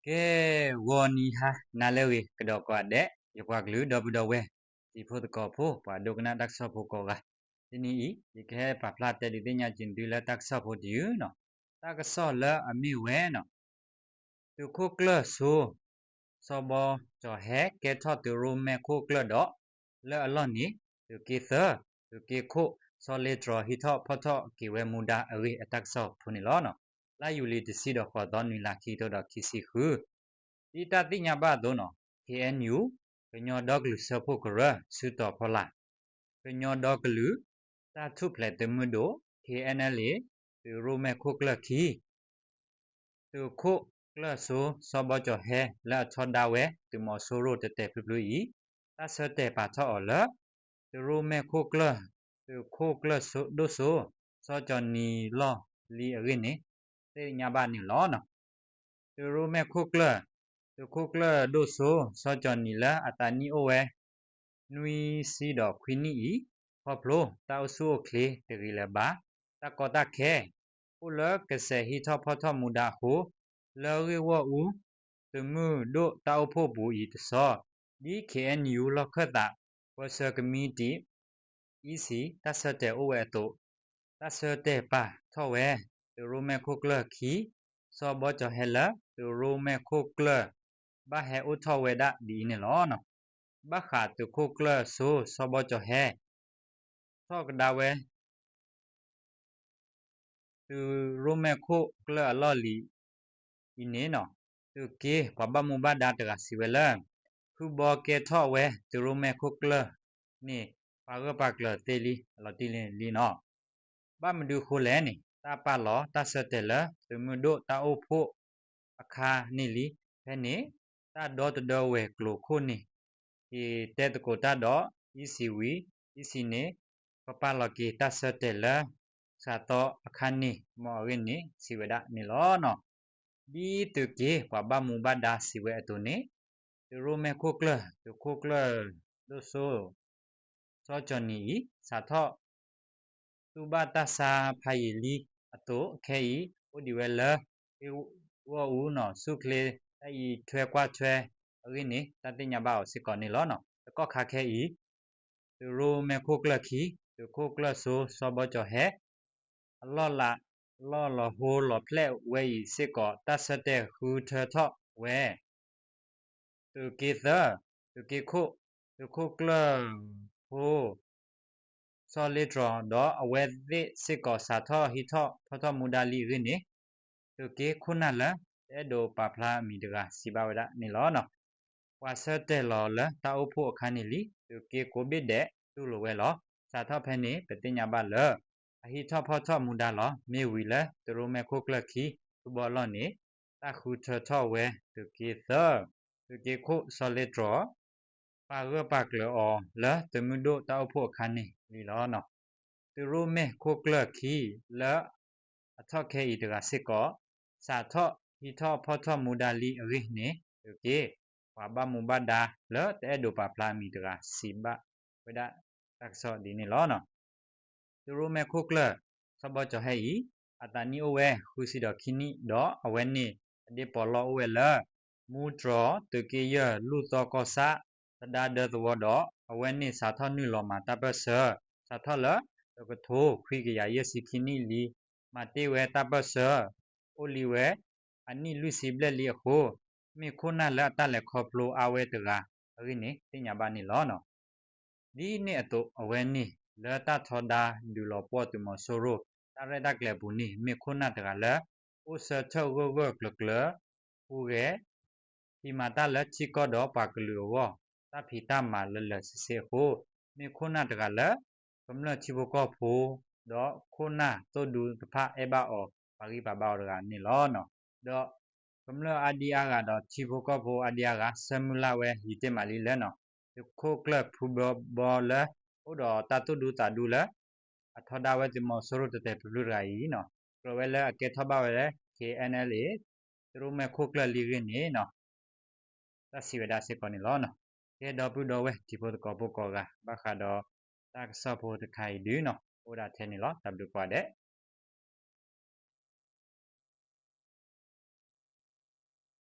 ကဲ, ဂီၤနံၤဟါနၤလၢအဂ့ၤ ကဒီးကိးဂၤဒဲး ယပှၤကလုာ်ဒီပုၢ်ဒီဝဲၢ် တံၤဖိသကိးဖိ ပှၤဒိကနၣ်တၢ်ကစီၣ်ဖိကိးဂၤ, တနံၤအံၤ ယကဟဲပာ်ဖျါတဲဒုးသ့ၣ်ညါက့ၤသုလၢတၢ်ကစီၣ်ဖိတယုၢ်န့ၣ်, တၢ်ကစီၣ်လၢအမ့ၢ်ဝဲန့ၣ် သုးခိၣ်ကျၢၢ်စိ စီၤဘီကၠီၤဟဲ ကဲထီၣ်သုးရိၣ်မဲာ်ခိၣ်ကျၢၢ်ဒီး လၢအလီၢ်န့ၣ် သုးက့သၢ သုးက့ခိၣ် စီၤလ့တြီၤ ဟံးထီၣ်ဖီၣ်ထီၣ်က့ၤဝဲမူဒါအဂ့ၢ်အတၢ်ကစီၣ်ဖိန့ၣ်လီၤ. လါယူၤလံတဆံဒီးဃိးသီ နွံလါ ခံကထိဒီးခံဆံဃု, ဒ်တၢ်သ့ၣ်ညါဘၣ်အသိးန့ၣ် ခ့ၣ်အဲၣ်ယူၣ် ကညီဒီကလုာ်စၢဖှိၣ်ကရၢ စုတီၤဖီလာ် ကညီဒီကလုာ် တၢ်ထူၣ်ဖျဲးသုးမုၢ်ဒိၣ် ခ့ၣ်အဲၣ်အဲလ်အ့ သုးရိၣ်မဲာ်ခိၣ်ကျၢၢ်ခံ သုးခိၣ်ကျၢၢ်စိ စီၤဘီကၠီၤဟဲ လၢအထီဒါဝဲ သုးမီၤစိရိၤတတဲာ်ဖျုးဖျုးအံၤ တၢ်ဆၢတဲာ်ပာ်ထီၣ်အီၤလၢ သုးရိၣ်မဲာ်ခိၣ်ကျၢၢ် သုးခိၣ်ကျၢၢ်ဒိၣ်စိ စီၤကၠီၤနံၤလီၢ်လံအဂ့ၢ်န့ၣ် သ့ၣ်ညါဘၣ်န့ၣ်လီၤ. သုးရိၣ်မဲာ်ခိၣ်ကျၢၢ် သုးခိၣ်ကျၢၢ်ဒိၣ်စိ စီၤကၠီၤနံၤလၢအသးနံၣ်အိၣ်ဝဲ နွံဆံဒီးခွံနံၣ်အံၤ ခီဖျိတၢ်အိၣ်ဆူၣ်အိၣ်ချ့တဂ့ၤလၢၤဘၣ်, တၢ်ကီတၢ်ခဲ အိၣ်လၢကစဲးဟံးထီၣ်ဖီၣ်ထီၣ်မူဒါအဃိ, လၢဂ့ၢ်ဂီၢ်အူ သုးမုၢ်ဒိၣ်တၢ်အိၣ်ဖှိၣ်ပူၤအံၤတဆီ, ဒ် ခ့ၣ်အဲၣ်ယူၣ် လီၢ်ခၢၣ်သး ပၢဆှၢကမံးတံာ် အံစံ တၢ်ဆၢတဲာ်အိၣ်ဝဲအသိး, တၢ်ဆၢတဲာ်ပာ်ထီၣ်ဝဲ သုးရိၣ်မဲာ်ခိၣ်ကျၢၢ်ခံ စီၤဘီကၠီၤဟဲလၢ သုးရိၣ်မဲာ်ခိၣ်ကျၢၢ် ဘၣ်ဟဲအိၣ်ထီၣ်ဝဲဒၣ်ဒ်အံၤန့ၣ်လီၤ. ဘၣ်ဃးသုးခိၣ်ကျၢၢ်စိ စီၤဘီကၠီၤဟဲ ထီၣ်ကဒါဝဲ သုးရိၣ်မဲာ်ခိၣ်ကျၢၢ်အလီၢ်လံၤအံၤန့ၣ်, သုးက့ပှၤဘၣ်မူဘၣ်ဒါတဂၤစံးဝဲလၢ ဖုဘီကဲထီၣ်ဝဲသုးရိၣ်မဲာ်ခိၣ်ကျၢၢ်န့ၣ် ပာ်ဂၢၢ်ပာ်ကျၢၤသ့လံအလီၤတံၢ်လံန့ၣ်, ဘၣ်မနုၤဃိလဲၣ်န့ၣ် တၢ်ပာ်လီၤတၢ်ဆၢတဲာ်လၢ သုးမုၢ်ဒိၣ်တၢ်အိၣ်ဖှိၣ်အခါန့ၣ်လံ. ဖဲန့ၣ် တၢ်ဒီတဒၢဝဲၤကျိၤခိၣ်န့ၣ် က့ၤတဲသကိးတၢ်ဒီး အံစံဝံၤ, အံစံန့ၣ် ကပာ်လီၤက့ၤတၢ်ဆၢတဲာ်လၢ စးသီအခါန့ၣ် မ်အဂ့ၢ်န့ၣ် စံးဝဲဒၣ်န့ၣ်လီၤ. ဒ်သုးက့ပှၤဘၣ်မူဘၣ်ဒါစံးဝဲအသိးန့ၣ်, သုးရိၣ်မဲာ်ခိၣ်ကျၢၢ် သုးခိၣ်ကျၢၢ်ဒိၣ်စိ စီၤကၠီၤနံၤအံၤ စးထီၣ် သူၣ်ဘၣ်တၢ်ဆါဖးယံာ်လံအသိး ခဲအံၤ အိၣ်ဒံးဝဲလၢ ဂ့ၢ်ဂီၢ်အူန့ၣ် ဆူၣ်ချ့တၢ်အံးထွဲကွၢ်ထွဲအဂ့ၢ်န့ၣ် တၢ်သ့ၣ်ညါဘၣ်အီၤစ့ၢ်ကီးန့ၣ်လီၤ. တကီၢ်ခါခဲအံၤ သုးရိၣ်မဲာ်ခိၣ်ကျၢၢ်ခံ သုးခိၣ်ကျၢၢ်စိ စီၤဘီကၠီၤဟဲ အလီၢ်လၤ လီၢ်လီၤဟိလီၤဖျဲၣ်ဝဲအံၤစ့ၢ်ကီး တၢ်ဆၢတဲာ်ဃုထၢထီၣ်ဝဲ သုးက့သၢ သုးက့ခိၣ် သုးခိၣ်ကျၢၢ်ဖိ စီၤလ့တြီၤ ဒီးအဝဲသ့ၣ်စ့ၢ်ကီး စးထီၣ်ဟံးထီၣ်ဖီၣ်ထီၣ်မူဒါလံအဂ့ၢ်န့ၣ် သုးက့ခိၣ်နၢ်လၢ တအဲၣ်ဒိးပာ်ဖျါအမံၤတဂၤ စံးဘၣ်ဝဲဒၣ်န့ၣ်လီၤ. ပှၤဆၢတဲာ်လီၤလၢတၢ်အိၣ်ဖှိၣ်အခါန့ၣ်လံ သုးက့ကိးဘ့ၣ်ဒဲးတူၢ်လိာ်ဝဲလီၤ. စးထီၣ်ဖဲန့ၣ် ပသ့ၣ်ညါဘၣ်လၢ အဟံးထီၣ်ဖီၣ်ထီၣ်မူဒါလီၤ. မ့ၢ်ဝံၤလၢသုးရိၣ်မဲာ်ခိၣ်ကျၢၢ်ခံ ထူဘီလီၢ်န့ၣ် တၢ်ဃုထၢထီၣ်ဝဲသုးက့သၢ သုးက့ခိၣ်စီၤလ့တြီၤ ပာ်ဂၢၢ်ပာ်ကျၢၤအီၤလၢသုးမုၢ်ဒိၣ်တၢ်အိၣ်ဖှိၣ်အခါန့ၣ်လံလီၤ. သုးရိၣ်မဲာ်ခိၣ်ကျၢၢ်ခံလၢအထီၣ်ခဲအံၤတဂၤစ့ၢ်ကီး စးထီၣ်ဟံးထီၣ်ဖီၣ်ထီၣ်မူဒါလံအဂ့ၢ်န့ၣ် သုးက့ ပှၤဘၣ်မူဘၣ်ဒါလၢတအဲၣ်ဒိးပာ်ဖျါအမံၤတဂၤ စံးဘၣ်ဝဲဒၣ်တၢ်ကစီၣ်ဒ်န့ၣ်လီၤ. သုးရိၣ်မဲာ်ခိၣ်ကျၢၢ် စီၤဘီကၠီၤဟဲအံၤ အသးနံၣ်အိၣ်ဝဲဃုဆံဒီးခံနံၣ် ဒီးအဝဲန့ၣ်အဒ့ပီးလီၢ်အိၣ်ဝဲလၢ မူတြီၤ သုးက့ယဲၢ် လူၢ်သီကီၢ်ဆၣ် သဒါဒၢသဝီဒီး အဝဲန့ၣ်စးထီၣ်နုာ်လီၤမၤတၢ်ပၢၢ်ဆၢ စးထီၣ်လၢတကထိခွံကယၤယဲၢ်ဆံခံနံၣ်လံ မၤတ့ၢ်ဝဲတၢ်ပၢၢ်ဆၢ အိၣ်လံဝဲအနံၣ်လွံၢ်ဆံဘျဲၣ်လံအဃိ မ့ၢ်ခိၣ်နၢ်လၢအတၢ်လဲၤခီဖျိအါဝဲတဂၤအဂ့ၢ်န့ၣ် သ့ၣ်ညါဘၣ်န့ၣ်လီၤ. ဒ်န့ၣ်အသိး အဝဲန့ၣ်လၢတၢ်ထီဒါဒုးလီၤပှီၢ်သုးမီၤစိရိၤ တၢ်ရဲၣ်တၢ်ကျဲၤအပူၤန့ၣ် မ့ၢ်ခိၣ်နၢ်တဂၤလၢ အိၣ်ဆၢထၢၣ်ဂၢၢ်ဂၢၢ်ကျၢၤကျၢၤ ဟူးဂဲၤ ဟံးမၤတၢ်လၢထံကီၢ်ဒီးပှၤကလုာ်အဂီၢ် တၢ်ဖံးတၢ်မၤလၢာ်လၢာ်ဆ့ဆ့အဃိ မ့ၢ်ခိၣ်နၢ်တဂၤလၢ ကမျၢၢ်ထံဖိကီၢ်ဖိ ဒီးခိၣ်နၢ်သိၣ်ဒူတဖၣ်အဲၣ်ဘၣ်အီၤ ပာ်ဂံၢ်ပာ်ဘါအီၤတဂၤန့ၣ်လီၤ. ဒီးကမျၢၢ်အါဒံအါဂၤဒီးထံဖိကီၢ်ဖိအါဒံအါဂၤ ဆၢမုၢ်လၢ်ဝဲယံာ်တ့ၢ်မးလံလၢ သုးခိၣ်ကျၢၢ်ဖုဘီဘီလၢ အိၣ်ဒီးတၢ်သူၣ်ဒူသးဒူလၢ အထီဒါဝဲသုးမီၤစိရိၤတတဲာ်ဖျုးဖျုးတဂၤအံၤန့ၣ် ကြၢးဝဲလၢအကဲထီၣ်ဘၣ်ဝဲလၢ ခ့ၣ်အဲၣ်အဲလ်အ့ သုးရိၣ်မဲာ်ခိၣ်ကျၢၢ်လံအဂ့ၢ်န့ၣ် တၢ်စံးဝဲဒၣ်စ့ၢ်ကီးန့ၣ်လီၤ. ကဲဒီပုၢ်ဒီဝဲၢ်ထံဖိသကိးဖိကိးဂၤ ဘၣ်ဃးဒီးတၢ်ကစီၣ်ဖိတခါအံၤဒုး အိၣ်ဒၣ်ထဲန့ၣ်လီၤ. တၢ်ဘျုးကိးဂၤဒဲး.